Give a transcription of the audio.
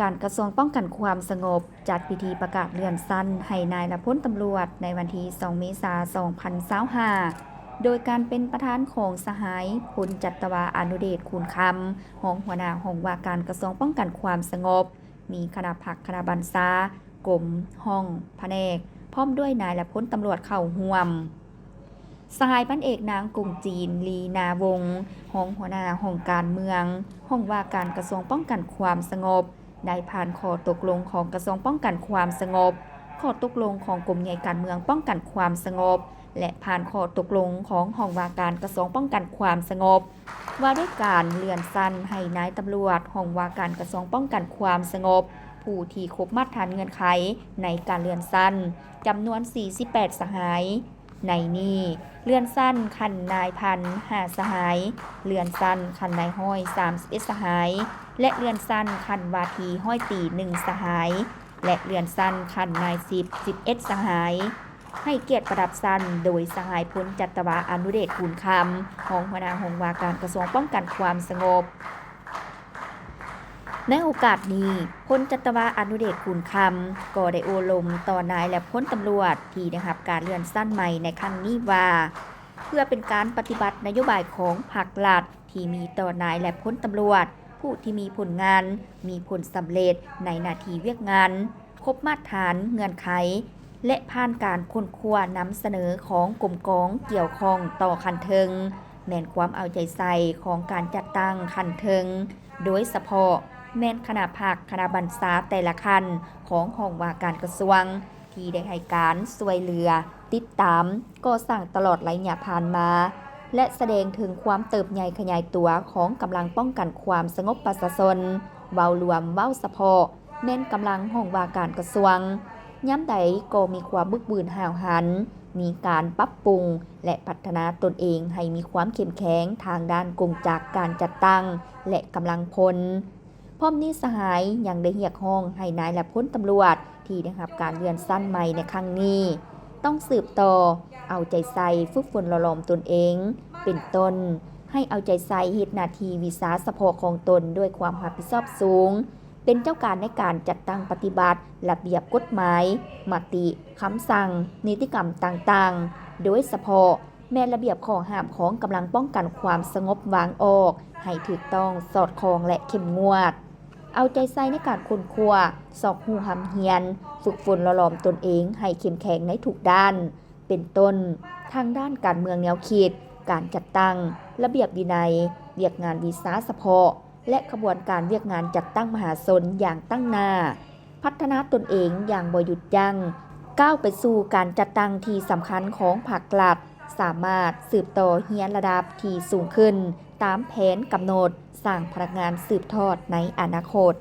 ການກະຊວງປ້ອງກັນຄວາມສະຫງົບ ຈັດພິທີປະກາດເລື່ອນຊັ້ນໃຫ້ນາຍ ແລະ ພົນຕຳຫຼວດ ໃນວັນທີສອງ ເມສາ ສອງພັນຊາວຫ້າ ໂດຍການເປັນປະທານຂອງສະຫາຍ ພົນຈັດຕະວາ ອະນຸເດດ ຄູນຄຳ ຮອງຫົວໜ້າຫ້ອງວ່າການກະຊວງປ້ອງກັນຄວາມສະຫງົບ, ມີຄະນະພັກ, ຄະນະບັນຊາ, ກົມ, ຫ້ອງ, ພະແນກ ພ້ອມດ້ວຍນາຍ ແລະ ພົນຕຳຫຼວດເຂົ້າຮ່ວມ. ສະຫາຍພັນເອກນາງ ກົງຈີນ ລີນາວົງ ຮອງຫົວໜ້າຫ້ອງການເມືອງ ຫ້ອງວ່າການກະຊວງປ້ອງກັນຄວາມສະຫງົບ ໄດ້ຜ່ານຂໍ້ຕົກລົງຂອງກະຊວງປ້ອງກັນຄວາມສະຫງົບ, ຂໍ້ຕົກລົງຂອງກົມໃຫຍ່ການເມືອງປ້ອງກັນຄວາມສະຫງົບ ແລະ ຜ່ານຂໍ້ຕົກລົງຂອງຫ້ອງວ່າການກະຊວງປ້ອງກັນຄວາມສະຫງົບ ວ່າດ້ວຍການເລື່ອນຊັ້ນໃຫ້ນາຍຕຳຫຼວດ ຫ້ອງວ່າການກະຊວງປ້ອງກັນຄວາມສະຫງົບ ຜູ້ທີ່ຄົບມາດຖານເງື່ອນໄຂໃນການເລື່ອນຊັ້ນ ຈຳນວນສີ່ສິບແປດສະຫາຍ. ໃນນີ້ ເລື່ອນຊັ້ນຂັ້ນນາຍພັນ ຫ້າສະຫາຍ, ເລື່ອນຊັ້ນຂັ້ນນາຍຮ້ອຍ ສາມສິບເອັດສະຫາຍ ແລະ ເລື່ອນຊັ້ນຂັ້ນວາທີຮ້ອຍຕີ ໜຶ່ງສະຫາຍ ແລະ ເລື່ອນຊັ້ນຂັ້ນນາຍສິບ ສິບເອັດສະຫາຍ. ໃຫ້ກຽດປະດັບຊັ້ນໂດຍສະຫາຍ ພົນຈັດຕະວາ ອະນຸເດດ ຄູນຄຳ ຮອງຫົວໜ້າຫ້ອງວ່າການກະຊວງປ້ອງກັນຄວາມສະຫງົບ. ໃນໂອກາດນີ້ ພົນຈັດຕະວາ ອະນຸເດດ ຄູນຄຳ ກໍໄດ້ໂອ້ລົມຕໍ່ນາຍ ແລະ ພົນຕຳຫຼວດ ທີ່ໄດ້ຮັບການເລື່ອນຊັ້ນໃໝ່ໃນຄັ້ງນີ້ວ່າ ເພື່ອເປັນການປະຕິບັດນະໂຍບາຍຂອງພັກລັດ ທີ່ມີຕໍ່ນາຍ ແລະ ພົນຕຳຫຼວດ ຜູ້ທີ່ມີຜົນງານ, ມີຜົນສຳເລັດໃນໜ້າທີ່ວຽກງານ, ຄົບມາດຖານເງື່ອນໄຂ ແລະ ຜ່ານການຄົ້ນຄວ້ານຳສະເໜີຂອງກົມກອງກ່ຽວຂ້ອງຕໍ່ຂັ້ນເທິງ, ແມ່ນຄວາມເອົາໃຈໃສ່ຂອງການຈັດຕັ້ງຂັ້ນເທິງ, ໂດຍສະເພາະແມ່ນຄະນະພັກ, ຄະນະບັນຊາແຕ່ລະຂັ້ນຂອງຫ້ອງວ່າການກະຊວງ ທີ່ໄດ້ໃຫ້ການຊ່ວຍເຫຼືອ, ຕິດຕາມ, ກໍ່ສ້າງຕະຫຼອດໄລຍະຜ່ານມາ ແລະ ສະແດງເຖິງຄວາມເຕີບໃຫຍ່ຂະຫຍາຍຕົວຂອງກຳລັງປ້ອງກັນຄວາມສະຫງົບປະຊາຊົນ ເວົ້າລວມ, ເວົ້າສະເພາະ ແມ່ນກຳລັງຫ້ອງວ່າການກະຊວງ ຍາມໃດກໍມີຄວາມບຶກບືນຫ້າວຫັນ, ມີການປັບປຸງ ແລະ ພັດທະນາຕົນເອງໃຫ້ມີຄວາມເຂັ້ມແຂງທາງດ້ານກົງຈັກການຈັດຕັ້ງ ແລະ ກຳລັງພົນ. ພ້ອມນີ້ສະຫາຍຍັງໄດ້ຮຽກຮ້ອງໃຫ້ນາຍ ແລະ ພົນຕຳຫຼວດ ທີ່ໄດ້ຮັບການເລື່ອນຊັ້ນໃໝ່ໃນຄັ້ງນີ້ ຕ້ອງສືບຕໍ່ເອົາໃຈໃສ່ຝຶກຝົນຫຼໍ່ຫຼອມຕົນເອງ ເປັນຕົ້ນ ໃຫ້ເອົາໃຈໃສ່ເຮັດໜ້າທີ່ວິຊາສະເພາະຂອງຕົນດ້ວຍຄວາມຮັບຜິດຊອບສູງ, ເປັນເຈົ້າການໃນການຈັດຕັ້ງປະຕິບັດລະບຽບກົດໝາຍ, ມະຕິ, ຄຳສັ່ງ, ນິຕິກຳຕ່າງໆ, ໂດຍສະເພາະ ແມ່ນລະບຽບຂໍ້ຫ້າມຂອງກຳລັງປ້ອງກັນຄວາມສະຫງົບວາງອອກໃຫ້ຖືກຕ້ອງ, ສອດຄ່ອງ ແລະ ເຂັ້ມງວດ. ເອົາໃຈໃສ່ໃນການຄົ້ນຄວ້າ, ຊອກຮູ້ຮ່ຳຮຽນ, ຝຶກຝົນຫຼໍ່ຫຼອມຕົນເອງໃຫ້ເຂັ້ມແຂງໃນທຸກດ້ານ, ເປັນຕົ້ນ ທາງດ້ານການເມືອງແນວຄິດ, ການຈັດຕັ້ງ, ລະບຽບວິໄນ, ວຽກງານວິຊາສະເພາະ ແລະ ຂະບວນການວຽກງານຈັດຕັ້ງມະຫາຊົນຢ່າງຕັ້ງໜ້າ. ພັດທະນາຕົນເອງຢ່າງບໍ່ຢຸດຢັ້ງ, ກ້າວໄປສູ່ການຈັດຕັ້ງທີ່ສຳຄັນຂອງພັກລັດ, ສາມາດສືບຕໍ່ຮຽນລະດັບທີ່ສູງຂຶ້ນຕາມແຜນກຳນົດ, ສ້າງພະນັກງານສືບທອດໃນອະນາຄົດ.